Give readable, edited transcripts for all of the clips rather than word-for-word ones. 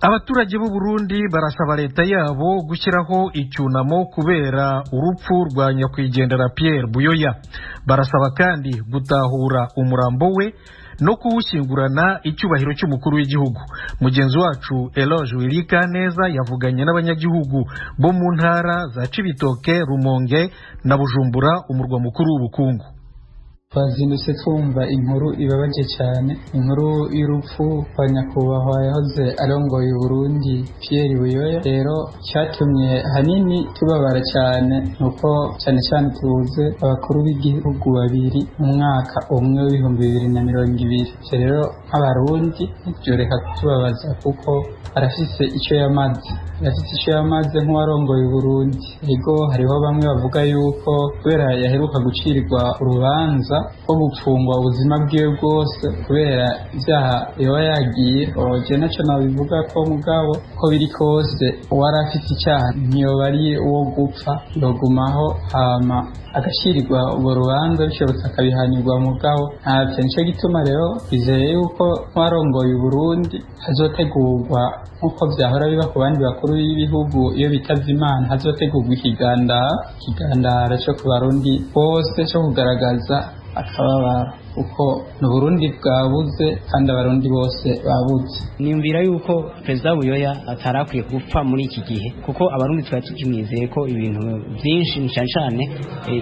Abaturage b'u Burundi barasaba leta yabo gushyiraho icyunamo kubera urupfu rwa nyakwigendera Pierre Buyoya. Barasaba kandi gutahura umurambo we no kuwushyingurana icyubahiro cy'umukuru w'igihugu. Mugenzi wacu Eloge Wirikaneza yavuganye n'abanyagihugu bo mu ntara za Cibitoke, Rumonge na Bujumbura, umurwa mukuru w'ubukungu. Twazindutse twumva inkuru ibabaje cyane, inkuru y'urupfu kwa nyakubahwa yahoze arongoye Burundi Pierre Buyoya. Rero cyatumye hanini tubabara cyane nuko cyane cyane tubuze abakuru b'igihugu babiri mu mwaka umwe w'2020. Ivyo rero nk'Abarundi ntivyoreka kutubabaza, kuko arafise icyo yamaze, arafise icyo yamaze nk'uwarongoye Burundi. Ego, hariho bamwe bavuga yuko kubera yaheruka gucirwa urubanza ko gupfungwa ubuzima bwiwe bwose kubera ibyaha yoba yagiye, oje naco nabivuga ko, mugabo ko biri kose uwari afise icyaha ntiyoba ari uwo gupfa, yogumaho hama agashirirwa urwo rubanza, bishobotse akabihanirwa, mugabo ntavyo. Nico gituma rero twizeye yuko nk'uwarongoye Uburundi hazotegurwa, nk'uko vyahora biba ku bandi bakuru b'ibihugu iyo bitavye Imana, hazotegurwa ikigandara co ku Barundi bose co kugaragaza akababaro, kuko ni Uburundi bwabuze kandi Abarundi bose babuze. Niyumvira yuko Perezida Buyoya atarakwiye gupfa muri iki gihe, kuko Abarundi twari tukimwizeye ko ibintu byinshi, cyane cyane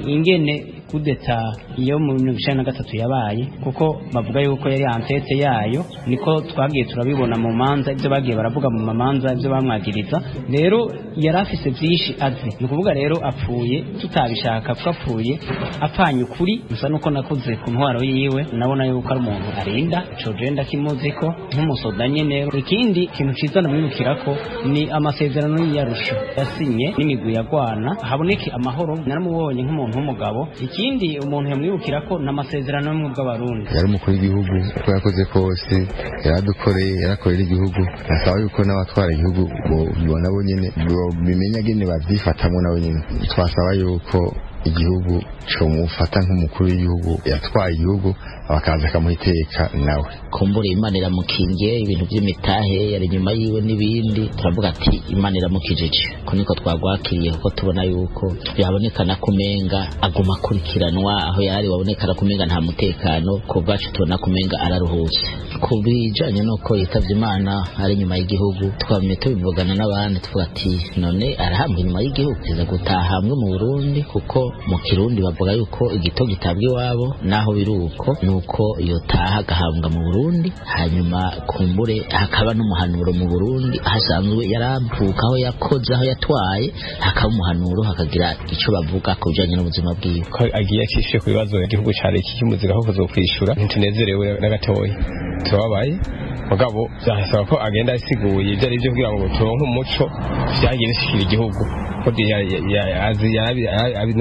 ingene kudeta iyo mu 1993 yabaye, kuko bavuga yuko yari antete yayo. Niko twagiye turabibona mu manza, ibyo bagiye baravuga mu mamanza, ibyo bamwagiriza. Rero yari afise byinshi azi. Ni ukuvuga rero apfuye tutabishaka, kuko apfuye apfanye ukuri. Gusa nuko nakuze ku ntwaro yiwe, nabona yuko ari umuntu arinda ico je ndakimuzi ko nk'umusoda nyene. Ikindi kintu ciza namwibukira ko ni amasezerano y'Arusha yasinye n'imigwi yagwana haboneke amahoro. Naramubonye nk'umuntu w'umugabo. Ikindi umuntu yamwibukira ko n'amasezerano y'ubumwe bw'Abarundi. Yari umukuru w'igihugu, uko yakoze kose yaradukoreye, yarakorera igihugu. Nasaba yuko n'abatwara igihugu nabo nyene bimenya gene bavyifatamwo nabo nyene. Twasaba yuko igihugu comufata nk'umukuru w'igihugu yatwaye igihugu, bakaza akamuha iteka nawe. Kumbura Imana iramukingiye, ibintu by'imitahe yari inyuma yiwe n'ibindi, turavuga ati Imana iramukijije, ko niko twagwakiriye, kuko tubona yuko byabonekana kumenga aguma akurikiranwa aho yari, wabonekana kumenga nta mutekano. Ku bwacu tubona kumenga araruhutse. Ku bijanye n'uko yitavye Imana ari inyuma y'igihugu, twamye tubivugana n'abandi, tuvuga ati none arahambwa inyuma y'igihugu, kiza gutaha hamwe mu Burundi, kuko mu Kirundi bavuga yuko igito gitabwa iwabo. Naho biri uko, nuko yotaha agahambwa mu Burundi, hanyuma kumbure hakaba n'umuhanuro mu Burundi ahasanzwe yaravuka, aho yakoze, aho yatwaye, hakaba umuhanuro, hakagira ico bavuga ku bijanye n'ubuzima bwiwe. Ko agiye acishe ku bibazo igihugu cari kimuziga ko kuzokwishura, ntitunezerewe na gatoya, turababaye. Mugabo byasaba ko agenda asiguye ibyo ari byo kugira ngo turonke umuco vyagiye bishikira igihugu, ko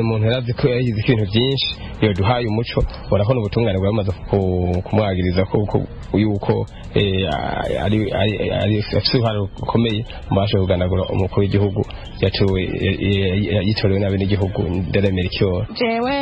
umuntu yarazi ko yagize ibintu byinshi, yoduhaye umuco. Ubona ko n'ubutungane bwamaze kumwagiriza ko yuko afise uruhare rukomeye mu bashe kuganagura umukuru w'igihugu yitorewe n'abenegihugu nderemera icyoro. Jewe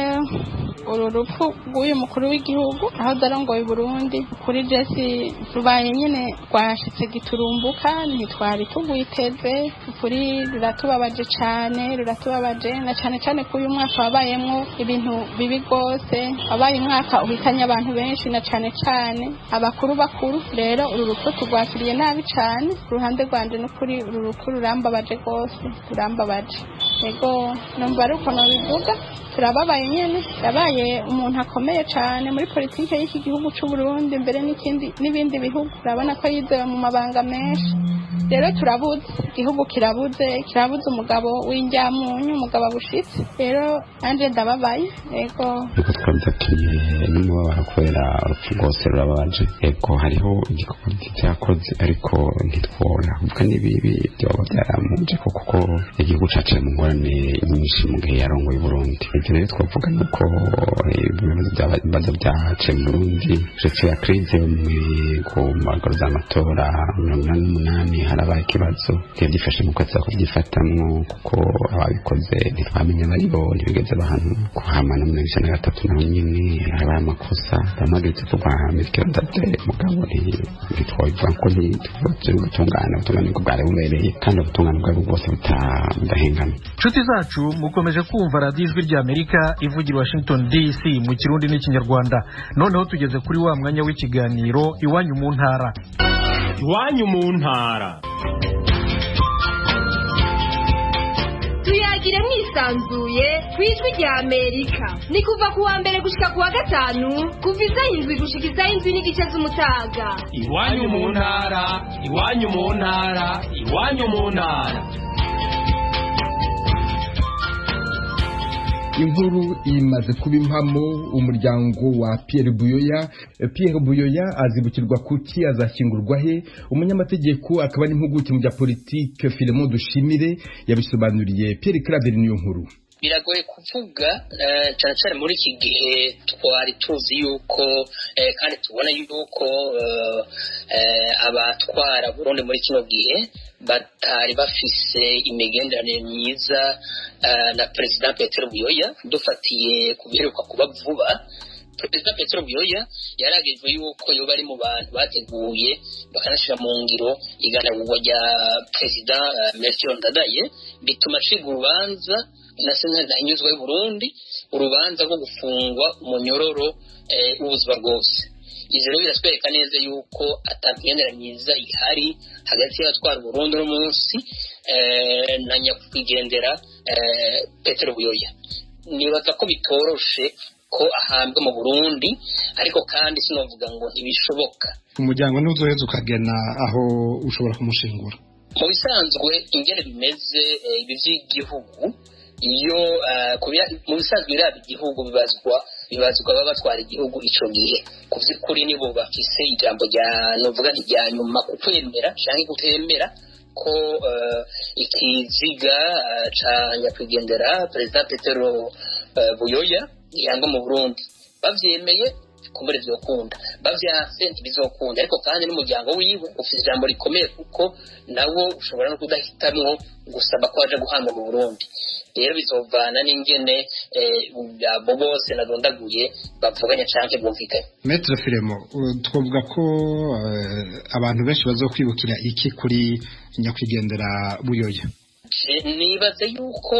uru rupfu rw'uyu mukuru w'igihugu aho darongoye Burundi, kuri jesi rubaye nyene rwashitse giturumbuka, ntitwari tugwiteze. Kuri ruratubabaje cane, ruratubabaje na cane cane ko uyu mwaka wabayemwo ibintu bibi rwose, wabaye umwaka uhitanye abantu benshi na cane cane abakuru bakuru. Rero uru rupfu turwakiriye nabi cane. Ku ruhande rwanje, n'ukuri uru rupfu rurambabaje rwose, rurambabaje. Ego, numva ari uko nobivuga. Turababaye nyene, yabaye umuntu akomeye cane muri politike y'iki gihugu c'u Burundi, mbere n'ikindi n'ibindi bihugu. Urabona ko yizewe mu mabanga menshi. Rero turabuze, igihugu kirabuze, kirabuze umugabo w'injyamunyu, umugabo abushitse. Rero nanje ndababaye, ego. Ariko twabyakiriye n'umubabaro kubera urupfu rwose rurababaje. Ego, hariho igikorwa cyakoze, ariko ntitwona kuvuga n'ibibi byoba byaramuje, kuko igihugu caciye mu ngorane. ingorane nyinshi mu gihe yarongoye Burundi. Ivyo rero twavuga nuko ibibazo byaciye mu Burundi uretse ya crise ku mpagaro z'amatora 88 harabaye ikibazo ntibyifashe mu kwezi kubyifatamwo kuko ababikoze ntitwamenya abaribo, ntibigeze bahanwa. Kuhamana 93 naho nyene harabaye amakosa bamageze kuva Melchior Ndadaye, mugabo ntitwobivuga ko ntituvuze ubutungane, ubutungane bwo bwari bubereye kandi ubutungane bwari bwose budahengamye. Nshuti zacu, mukomeje kumva radiyo Ijwi ry'Amerika ivugira Washington DC mu Kirundi n'Ikinyarwanda. Noneho tugeze kuri wa mwanya w'ikiganiro Iwanyu mu Ntara. Iwanyu mu Ntara. Tuyagire mwisanzuye ku Ijwi rya Amerika. Ni kuva ku wa mbere gushika ku wa gatanu, kuva isaha 7 gushika isaha 7:30 z'umutaga. Iwanyu mu Ntara, Iwanyu mu Ntara, Iwanyu mu Ntara. Inkuru imaze kuba impamo, umuryango wa Pierre Buyoya. Pierre Buyoya azibukirwa kuki? Azashyingurwa he? Umunyamategeko akaba n'impuguke mu bya politike Philemon Dushimire yabisobanuriye Pierre Claver niyo nkuru. Biragoye kuvuga, cyane cyane muri iki gihe twari tuzi yuko kandi tubona yuko abatwara Burundi muri kino gihe batari bafise imigenderanire myiza na Perezida Petero Buyoya. Dufatiye ku biheruka kuba vuba, Perezida Petero Buyoya yaragejwe yuko yoba ari mu bantu bateguye bakanashyira mu ngiro iganagurwa rya Perezida Melchior Ndadaye, bituma aciga urubanza na sentare ntahinyuzwa y'u Burundi, urubanza rwo gufungwa umunyororo w'ubuzima bwose. Ivyo rero biratwereka neza yuko ata migenderanire myiza ihari hagati y'abatwara Burundi uno munsi na nyakwigendera Petero Buyoya. Nibaza ko bitoroshe ko ahambwe mu Burundi, ariko kandi sinovuga ngo ntibishoboka. Umuryango ntuzoheza ukagena aho ushobora kumushingura. Mu bisanzwe ingene bimeze, ibi vy'igihugu iyo mu bisanzwe biraba igihugu bibazwa baba batwara igihugu ico gihe. Ku vy'ukuri nibo bafise ijambo rya novuga nti rya nyuma ku kwemera canke kutemera ko ikiziga ca nyakwigendera Perezida Petero Buyoya yangwa mu Burundi. Bavyemeye kumbure vyokunda, bavyanse ntibizokunda. Ariko kandi n'umuryango wiwe ufite ijambo rikomeye, kuko nawo ushobora no kudahitamwo gusaba ko aja guhamba mu Burundi. Rero bizovana n'ingene abo bose nadondaguye bavuganye canke bumvikanye. Maître Philemon, twavuga ko abantu benshi bazokwibukira iki kuri nyakwigendera Buyoya? Nibaze yuko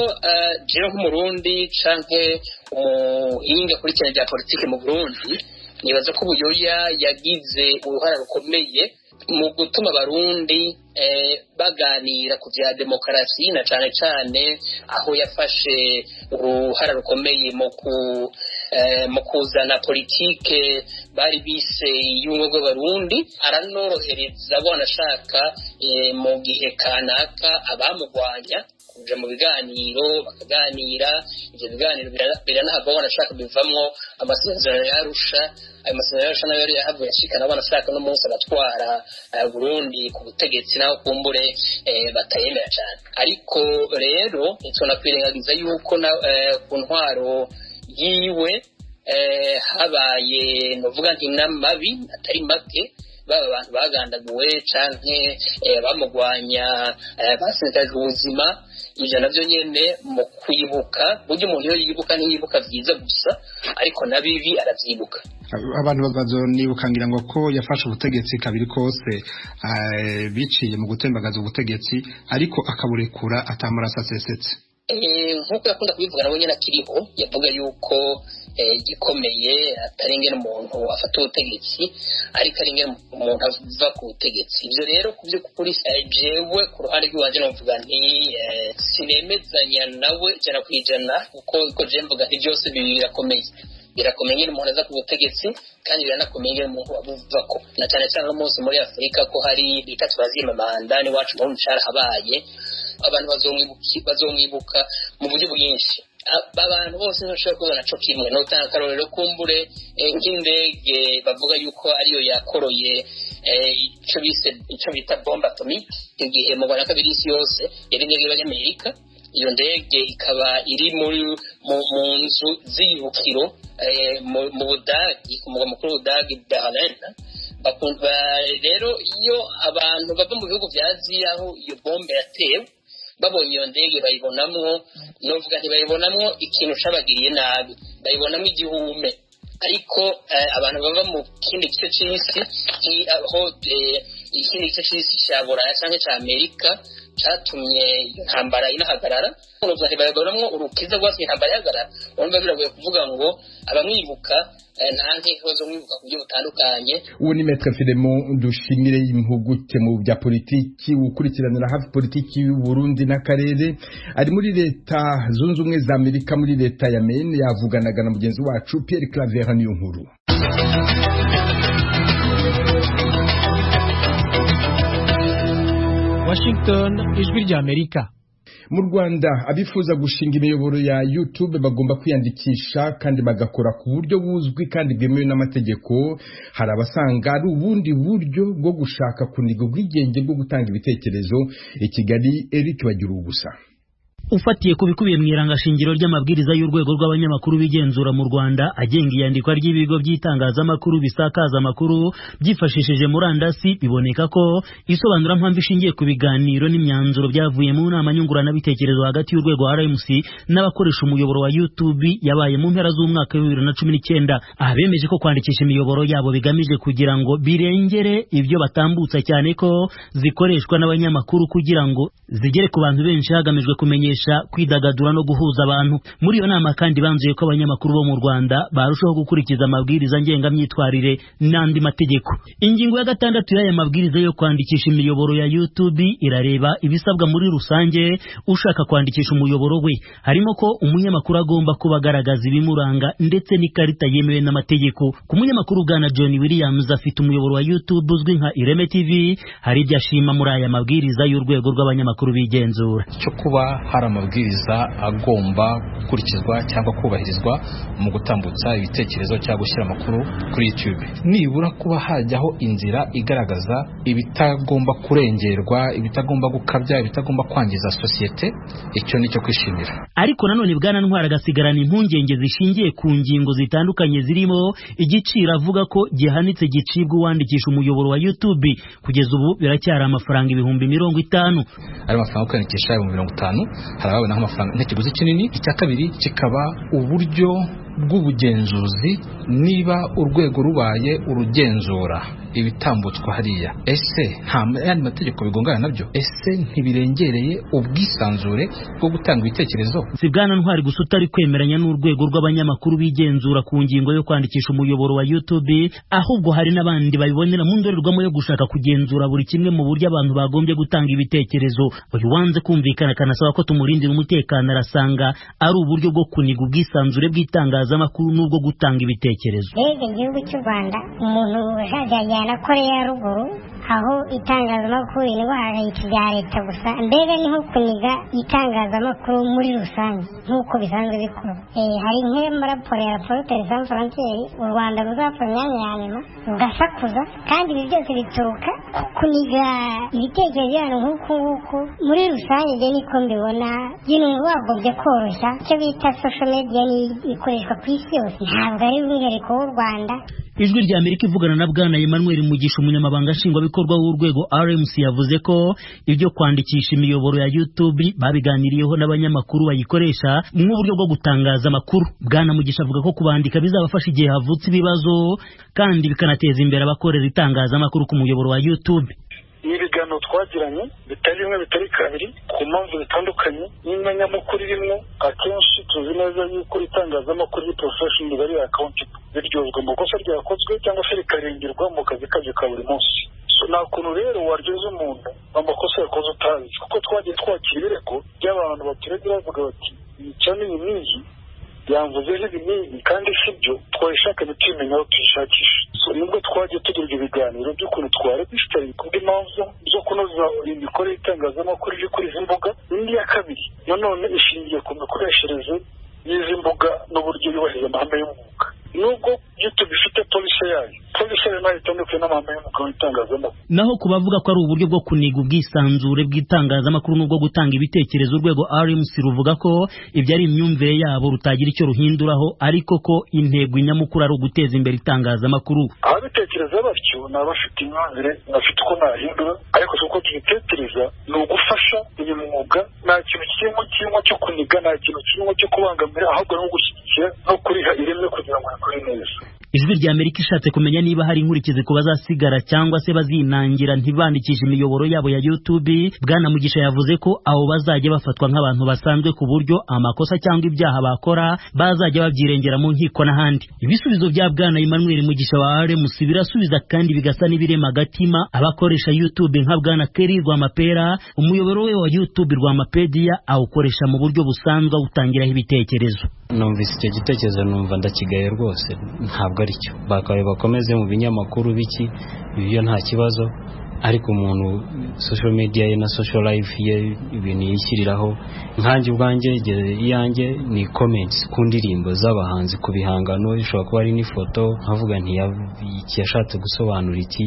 jewe nk'umurundi canke umuhinga akurikirana ibya politike mu Burundi, nibaza ko Buyoya yagize uruhara rukomeye mu gutuma abarundi baganira ku vya demokarasi, na cane cane aho yafashe uruhara rukomeye mu kuzana politike bari bise y'ubumwe bw'abarundi. Aranorohereza banashaka mu gihe kanaka abamugwanya kuja mu biganiro bakaganira. Ivyo biganiro biranahava banashaka bivamwo amasezerano ya Arusha. Ayo masezerano ya Arusha nayo yari yahavuye ashikana banashaka no munsi abatwara Burundi ku butegetsi, naho kumbure batayemera cane. Ariko rero ntitwonakwirengagiza yuko ku ntwaro yiwe habaye novuga nti n'amabi atari make, baba abantu bagandaguwe canke bamugwanya basinzikajwe ubuzima. Ivyo navyo nyene mu kwibuka, burya umuntu iyo yibuka ntiyibuka vyiza gusa, ariko na bibi aravyibuka. Abantu bazonibuka ngira ngo ko yafashe ubutegetsi kabiri kose biciye mu gutembagaza ubutegetsi, ariko akaburekura atamaraso asesetse. Nk'uko yakunda kubivuga nawe nyene akiriho, yavuga yuko igikomeye atari ingene umuntu afata ubutegetsi, ariko ari ingene umuntu ava ku butegetsi. Ivyo rero ku vy'ukuri jewe ku ruhande rw'iwanje novuga nti sinemezanya nawe 100%, kuko iko je mvuga nti vyose birakomeye. Birakomeye ingene umuntu aza ku butegetsi, kandi biranakomeye ingene umuntu abuvako, na cane cane uno munsi muri Afurika ko hari bita turazima manda n'iwacu mu Burundi carahabaye. Abantu bazomwibuka mu buryo bwinshi. Abantu bose ntibashobora kubona co kimwe. Notanga akarorero kumbure nk'indege bavuga yuko ariyo yakoroye ico bita bombe atomique igihe mu Rwanda kabiri isi yose, yari indege y'Abanyamerika. Iyo ndege ikaba iri muri mu nzu z'ibukiro mu Budagi, ku mugwa mukuru w'Ubudagi Berlin. Rero iyo abantu bava mu bihugu vya Aziya aho iyo bombe yatewe babonye iyo ndege bayibonamwo, novuga ntibayibonamwo ikintu cabagiriye nabi, bayibonamwo igihume. Ariko abantu bava mu kindi gice c'isi, aho ikindi gice c'isi ca Buraya canke ca Amerika catumye intambara inahagarara, novuga ntibayibonamwo urukiza rwatumye intambara ihagarara. Urumva biragoye kuvuga ngo abamwibuka nta nkeko zo mwibuka ku buryo butandukanye. Uwo ni Maître Philemon Dushimire, impuguke mu bya politiki, ukurikiranira hafi politiki y'u Burundi n'akarere, ari muri Leta Zunze Ubumwe za Amerika, muri leta ya Maine. Yavuganaga na mugenzi wacu Pierre Claver Niyonkuru. Washington, Ijwi rya Amerika. Mu Rwanda, abifuza gushinga imiyoboro ya YouTube bagomba kwiyandikisha kandi bagakora ku buryo buzwi kandi bwemewe n'amategeko. Hari abasanga ari ubundi buryo bwo gushaka kuniga ubwigenge bwo gutanga ibitekerezo. I Kigali, Eric Bagira ubusa. Ufatiye ku bikubiye mu irangashingiro ry'amabwiriza y'urwego rw'abanyamakuru bigenzura mu Rwanda agenga iyandikwa ry'ibigo by'itangazamakuru bisakaza amakuru byifashishije murandasi, biboneka ko isobanura mpamvu ishingiye ku biganiro n'imyanzuro byavuye mu nama nyunguranabitekerezo hagati y'urwego RMC n'abakoresha umuyoboro wa YouTube yabaye mu mpera z'umwaka wa 2019. Aha bemeje ko kwandikisha imiyoboro yabo bigamije kugira ngo birengere ibyo batambutsa, cyane ko zikoreshwa n'abanyamakuru kugira ngo zigere ku bantu benshi hagamijwe kumenyesha, kwidagadura no guhuza abantu. Muri iyo nama kandi banzuye ko abanyamakuru bo mu Rwanda barushaho gukurikiza amabwiriza ngengamyitwarire n'andi mategeko. Ingingo ya 6 y'aya mabwiriza yo kwandikisha imiyoboro ya YouTube irareba ibisabwa muri rusange ushaka kwandikisha umuyoboro we. Harimo ko umunyamakuru agomba kuba agaragaza ibimuranga ndetse n'ikarita yemewe n'amategeko. Ku munyamakuru Bwana John Williams afite umuyoboro wa YouTube uzwi nka Ireme TV, hari ibyo ashima muri aya mabwiriza y'urwego rw'abanyamakuru bigenzura. Cyo kuba hari amabwiriza agomba gukurikizwa cyangwa kubahirizwa mu gutambutsa ibitekerezo cyangwa gushyira amakuru kuri YouTube, nibura kuba hajyaho inzira igaragaza ibitagomba kurengerwa, ibitagomba gukabya, ibitagomba kwangiza sosiyete. Icyo nicyo kwishimira. Ariko nanone Bwana Ntwara agasigarana impungenge zishingiye ku ngingo zitandukanye zirimo igiciro avuga ko gihanitse gicibwa uwandikisha umuyoboro wa YouTube. Kugeza ubu biracyari amafaranga 50,000. Ari amafaranga kwandikisha 50,000, hari ababona amafaranga nk'ikiguzi kinini. Icya kabiri kikaba uburyo bw'ubugenzuzi, niba urwego rubaye urugenzura ibitambutswa hariya, ese nta yandi mategeko bigongana nabyo? Ese ntibirengereye ubwisanzure bwo gutanga ibitekerezo? Si Bwana Ntwari gusa utari kwemeranya n'urwego rw'abanyamakuru bigenzura ku ngingo yo kwandikisha umuyoboro wa YouTube, ahubwo hari n'abandi babibonera mu ndorerwamo yo gushaka kugenzura buri kimwe mu buryo abantu bagombye gutanga ibitekerezo. Uyu wanze kumvikana akanasaba ko tumurindira umutekano arasanga ari uburyo bwo kuniga ubwisanzure bw'itangazamakuru n'ubwo gutanga ibitekerezo. Mbega igihugu cy'u Rwanda, umuntu ushaka na Korea ya ruguru aho itangazamakuru indwara ibya leta gusa, mbega niho kuniga itangazamakuru muri rusange nk'uko bisanzwe bikorwa. Hari nk'amaraporo ya Reporters Sans Frontières, u Rwanda ruzapfa imyanya ya nyuma rugasakuza, kandi ibi byose bituruka ku kuniga ibitekerezo by'abantu nk'uku nguku. Muri rusange njye niko mbibona, nyine bagombye koroshya icyo bita social media, ni ikoreshwa ku isi yose, ntabwo ari umwihariko w'u Rwanda. Ijwi rya Amerika ivugana na Bwana Emmanuel Mugisha, umunyamabanga nshingwabikorwa w'urwego RMC, yavuze ko ibyo kwandikisha imiyoboro ya YouTube babiganiriyeho n'abanyamakuru bayikoresha nk'uburyo bwo gutangaza amakuru. Bwana Mugisha avuga ko kubandika bizabafasha igihe havutse ibibazo kandi bikanateza imbere abakorera itangazamakuru ku muyoboro wa YouTube. Ni ibiganiro twagiranye bitari rimwe bitari kabiri ku mpamvu zitandukanye n'inyamukuru irimo. Akenshi tuzi neza yuko itangazamakuru ri professional riba riri accountable, riryozwa mu kosa ryakozwe cyangwa se rikarengerwa mu kazi karyo ka buri munsi. So nta kuntu rero waryoza umuntu amakosa yakoze utazi, kuko twagiye twakira ibirego by'abantu baturage bavuga bati iyi cyane iyi n'iyi yamvuzeho ibi n'ibi kandi si byo, twayishaka ntituyimenya aho tuyishakisha. So nubwo twagiye tugira ibyo biganiro by'ukuntu twaregisitari kubw'impamvu zo kunoza imikorere y'itangazamakuru iri kuri izi mbuga. Indi ya kabiri nanone ishingiye ku mikoreshereze y'izi mbuga n'uburyo yubahiriza amahame y'umwuga. Nubwo YouTube ifite policy yayo, policy yayo nayo itandukanye n'amahame y'umwuga w'itangazamakuru. Naho ku bavuga ko ari uburyo bwo kuniga ubwisanzure bw'itangazamakuru n'ubwo gutanga ibitekerezo, urwego RMC ruvuga ko ibyo ari imyumvire yabo rutagira icyo ruhinduraho, ariko ko intego nyamukuru ari uguteza imbere itangazamakuru. Ababitekereza batyo ni abafite imyumvire bafite uko nahindura, ariko si uko tubitekereza, ni ugufasha uyu mwuga. Nta kintu kirimo cyo kuniga, nta kintu kirimo cyo kubangamira, ahubwo ni ugushyigikira no kuriha ireme kugira ngo rikore neza. Ijwi rya Amerika ishatse kumenya niba hari inkurikizi ku bazasigara cyangwa se bazinangira ntibandikishe imiyoboro yabo ya YouTube, Bwana Mugisha yavuze ko abo bazajya bafatwa nk'abantu basanzwe, ku buryo amakosa cyangwa ibyaha bakora bazajya babyirengera mu nkiko n'ahandi. Ibisubizo bya Bwana Emmanuel Mugisha wa RMC birasubiza kandi bigasa n'ibirema agatima abakoresha YouTube nka Bwana Kerry Rwamapera. Umuyoboro we wa YouTube Rwamapedia awukoresha mu buryo busanzwe, awutangiraho ibitekerezo. Numvise icyo gitekerezo numva ndakigaye rwose, ntabwo aricyo. Bakabaye bakomeze mu binyamakuru biki, ibyo nta kibazo, ariko umuntu social media ye na social life ye, ibintu yishyiriraho, nkanjye ubwanjye iyanjye ni comments ku ndirimbo z'abahanzi, ku bihangano, ishobora kuba ari n'ifoto nkavuga nti iki yashatse gusobanura iki,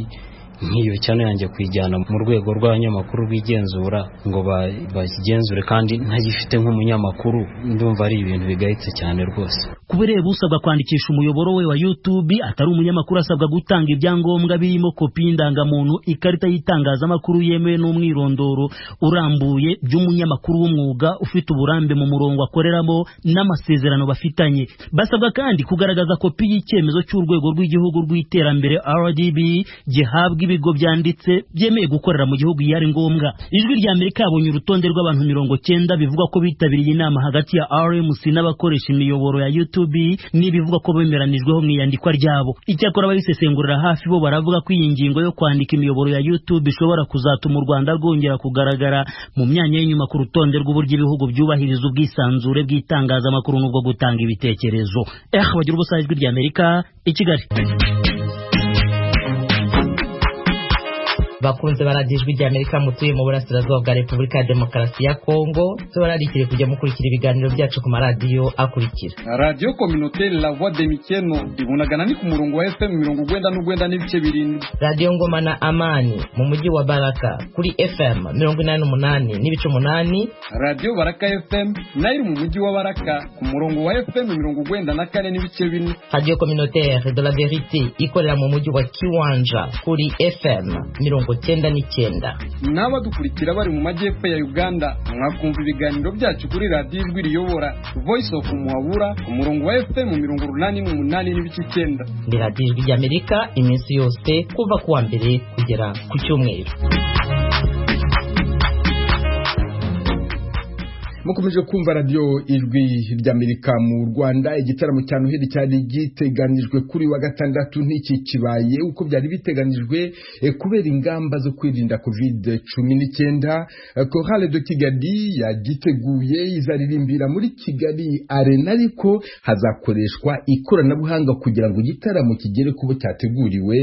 nk'iyo cyane yanjye kuyijyana mu rwego rw'abanyamakuru rwigenzura ngo bakigenzure, kandi ntagifite nk'umunyamakuru, ndumva ari ibintu bigayitse cyane rwose. Kubireba usabwa kwandikisha umuyoboro we wa YouTube atari umunyamakuru asabwa gutanga ibyangombwa birimo kopi y'indangamuntu, ikarita y'itangazamakuru yemewe n'umwirondoro urambuye by'umunyamakuru w'umwuga ufite uburambe mu murongo akoreramo n'amasezerano bafitanye. Basabwa kandi kugaragaza kopi y'icyemezo cy'urwego rw'igihugu rw'iterambere RDB gihabwa ibigo byanditse byemeye gukorera mu gihugu iyo ari ngombwa. Ijwi rya Amerika yabonye urutonde rw'abantu 90 bivugwa ko bitabiriye inama hagati ya RMC n'abakoresha imiyoboro ya YouTube n'ibivugwa ko bemeranijweho mu iyandikwa ryabo. Icyakora ababisesengurira hafi bo baravuga ko iyi ngingo yo kwandika imiyoboro ya YouTube ishobora kuzatuma u Rwanda rwongera kugaragara mu myanya y'inyuma ku rutonde rw'uburyo ibihugu byubahiriza ubwisanzure bw'itangazamakuru n'ubwo gutanga ibitekerezo. Bagira ubusa, Ijwi rya Amerika i Kigali. Bakunze baradiyo Ijwi rya Amerika mutuye mu burasirazuba bwa Repubulika ya Demokarasi ya Kongo, tubararikire kujya mukurikira ibiganiro byacu ku maradiyo akurikira: Radiyo Communautaire La Voix de Mikeno ibunagana ni ku murongo wa FM 97.7, Radiyo Ngoma na Amani mu mujyi wa Baraka kuri FM 88.8, Radiyo Baraka FM nayo iri mu mujyi wa Baraka ku murongo wa FM 94.4, Radiyo Communautaire de la Verite ikorera mu mujyi wa Kiwanja kuri FM 99. N'abadukurikira bari mu majyepfo ya Uganda mwakumva ibiganiro byacu kuri radiyo Ijwi Riyobora Voice of Muhabura ku murongo wa FM 88.9. Ni radiyo Ijwi ry'Amerika iminsi yose kuva ku wa mbere kugera ku cyumweru. Mukomeje kumva radiyo Ijwi ry'Amerika. Mu Rwanda, igitaramo cya Noheli cyari giteganijwe kuri wa gatandatu n'iki kibaye uko byari biteganijwe kubera ingamba zo kwirinda COVID-19. Chorale de Kigali yagiteguye izaririmbira muri Kigali Arena, ariko hazakoreshwa ikoranabuhanga kugira ngo igitaramo kigere kubo cyateguriwe.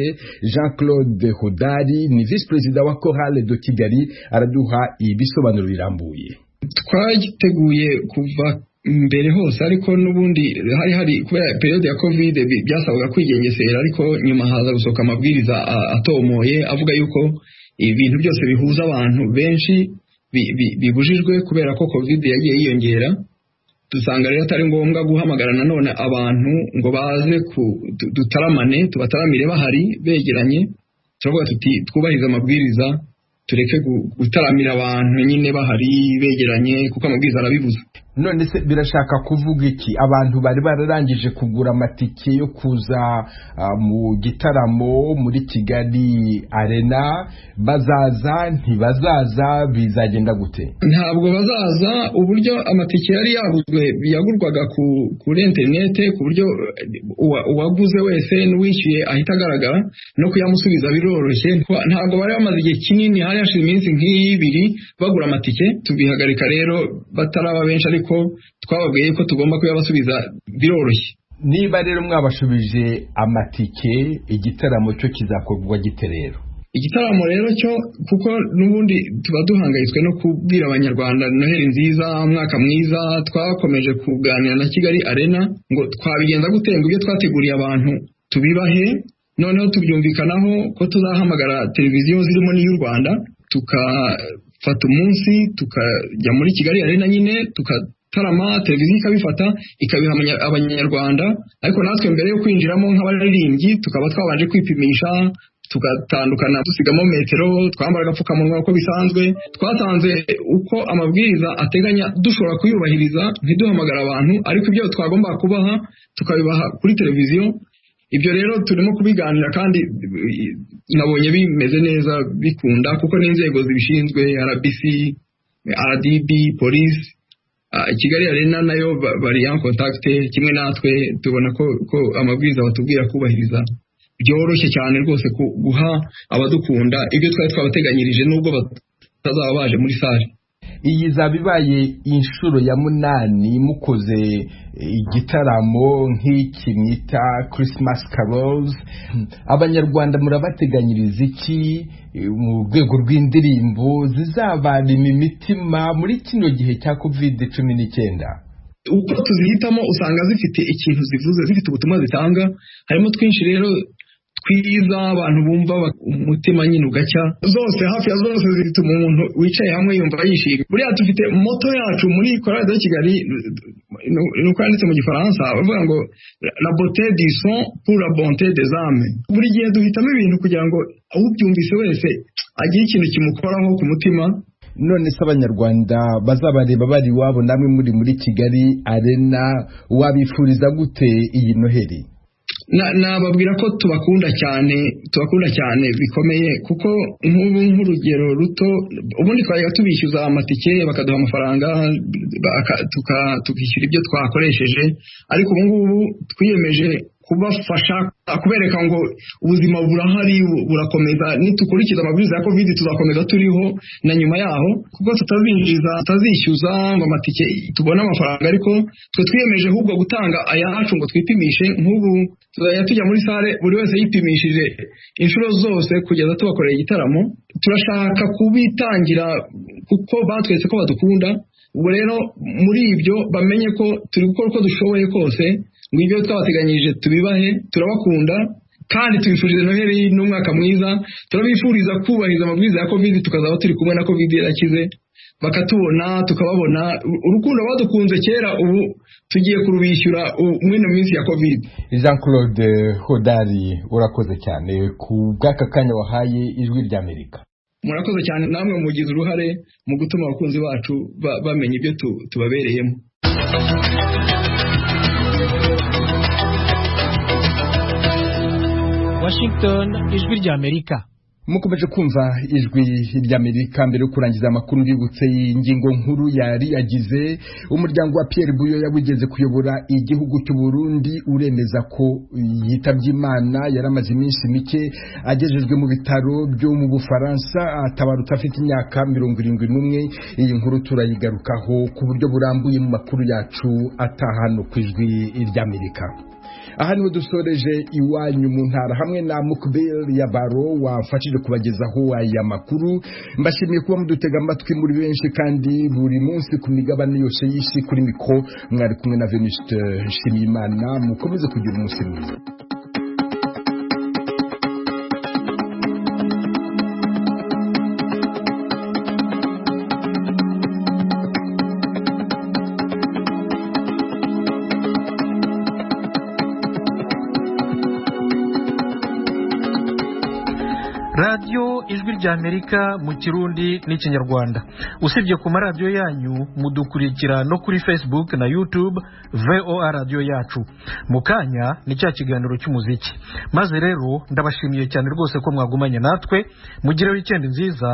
Jean Claude Hodari ni vice perezida wa Chorale de Kigali, araduha ibisobanuro birambuye. Twagiteguye kuva mbere hose, ariko n'ubundi hari kubera periode ya Covid byasabaga kwigengesera, ariko nyuma haza gusohoka amabwiriza atomoye avuga yuko ibintu byose bihuza abantu benshi bibujijwe kubera ko Covid yagiye yiyongera. Dusanga rero atari ngombwa guhamagara nanone abantu ngo baze dutaramane, tubataramire bahari begeranye. Turavuga tuti twubahirize amabwiriza, tureke gutaramira abantu nyine bahari begeranye kuko amabwiriza arabibuza. None se birashaka kuvuga iki? Abantu bari bararangije kugura amatike yo kuza mu gitaramo muri Kigali Arena bazaza, ntibazaza, bizagenda gute? Ntabwo bazaza. Uburyo amatike yari yaguzwe yagurwaga kuri interinete, ku buryo uwaguze wese n'uwishyuye ahita agaragara, no kuyamusubiza biroroshye. Ntabwo bari bamaze igihe kinini, hari hashize iminsi nk'ibiri bagura amatike, tubihagarika rero bataraba benshi, ariko twababwiye ko tugomba kuyabasubiza biroroshye. Niba rero mwabashubije amatike, igitaramo cyo kizakorwa gite rero? Igitaramo rero cyo, kuko n'ubundi tuba duhangayitswe no kubwira abanyarwanda Noheli nziza, umwaka mwiza, twakomeje kuganira na Kigali Arena ngo twabigenza gute ngo ibyo twateguriye abantu tubibahe. Noneho tubyumvikanaho ko tuzahamagara televiziyo zirimo n'iy'u Rwanda, tukafata umunsi tukajya muri Kigali Arena nyine tukatarama, televiziyo ikabifata ikabiha abanyarwanda, ariko natwe mbere yo kwinjiramo nk'abaririmbyi tukaba twabanje kwipimisha, tugatandukana dusigamo metero, twambara agapfukamunwa uko bisanzwe. Twasanze uko amabwiriza ateganya dushobora kuyubahiriza, ntiduhamagara abantu, ariko ibyo twagomba kubaha tukabibaha kuri televiziyo. Ibyo rero turimo kubiganira kandi nabonye bimeze neza bikunda, kuko n'inzego zibishinzwe RBC, RDB, polisi, Kigali Arena nayo bari en contact kimwe natwe, tubona ko amabwiriza batubwira kubahiriza byoroshye cyane rwose guha abadukunda ibyo twari twabateganyirije nubwo batazaba baje muri sale. Iyi izaba ibaye inshuro ya 8 mukoze igitaramo nk'iki mwita Christmas Carols. Abanyarwanda murabateganyiriza iki mu rwego rw'indirimbo zizabarema imitima muri kino gihe cya COVID-19? Uko tuzihitamo usanga zifite ikintu zivuze, zifite ubutumwa zitanga. Harimo twinshi rero twiza abantu bumva umutima nyine ugacya. Zose hafi ya zose zituma umuntu wicaye hamwe yumva yishimye. Buriya dufite moto yacu muri Chorale de Kigali, nuko yanditse mu Gifaransa bavuga ngo la beauté du son pour la bonté des âmes. Buri gihe duhitamo ibintu kugira ngo ubyumvise wese agire ikintu kimukoraho ku mutima. None se abanyarwanda bazabareba bari iwabo namwe muri Kigali Arena, wabifuriza gute iyi Noheli? Nababwira ko tubakunda cyane, tubakunda cyane bikomeye, kuko nk'ubu nk'urugero ruto, ubundi twajyaga tubishyuza amatike bakaduha amafaranga tukishyura ibyo twakoresheje, ariko ubu ngubu twiyemeje kubafasha, kubereka ngo ubuzima burahari, burakomeza, nitukurikiza amabwiriza ya COVID tuzakomeza turiho na nyuma yaho, kuko tutazinjiza, tutazishyuza ngo amatike tubone amafaranga, ariko twe twiyemeje ahubwo gutanga ayacu ngo twipimishe. Nk'ubu tuzajya tujya muri sale buri wese yipimishije inshuro zose kugeza tubakoreye igitaramo. Turashaka kubitangira kuko batweretse ko badukunda. Ubwo rero muri ibyo bamenye ko turi gukora uko dushoboye kose ngo ibyo twabateganyirije tubibahe. Turabakunda kandi tubifurije Noheli n'umwaka mwiza. Turabifuriza kubahiriza amabwiriza ya COVID, tukazaba turi kumwe na COVID yarakize, bakatubona tukababona. Urukundo badukunze kera ubu tugiye kurubishyura muri ino minsi ya COVID. Jean Claude Hodari, urakoze cyane ku bw'aka kanya wahaye Ijwi ry'Amerika. Murakoze cyane namwe mugize uruhare mu gutuma abakunzi bacu bamenya ibyo tubabereyemo. Washington, Ijwi ry'Amerika. Mukomeje kumva Ijwi ry'Amerika. Mbere yo kurangiza amakuru mbibutse ingingo nkuru yari yagize umuryango wa Pierre Buyoya wigeze kuyobora igihugu cy'u Burundi uremeza ko yitabye Imana. Yaramaze iminsi mike agejejwe mu bitaro byo mu Bufaransa, atabarutse afite imyaka 71. Iyi nkuru turayigarukaho ku buryo burambuye mu makuru yacu atahano ku Ijwi ry'Amerika. Aha niho dusoreje iwanyu mu ntara hamwe na Mukbel ya Baro wafashije kubagezaho aya makuru. Mbashimiye kuba mudutega amatwi muri benshi kandi buri munsi ku migabane yose y'isi. Kuri mikro mwari kumwe na Venuste Nshimiyimana. Mukomeze kugira umunsi mwiza. Radiyo Ijwi ry'Amerika mu Kirundi n'Ikinyarwanda. Usibye ku maradiyo yanyu, mudukurikira no kuri Facebook na YouTube VOA Radio yacu. Mu kanya ni cya kiganiro cy'umuziki. Maze rero ndabashimiye cyane rwose ko mwagumanye natwe. Mugire weekend nziza.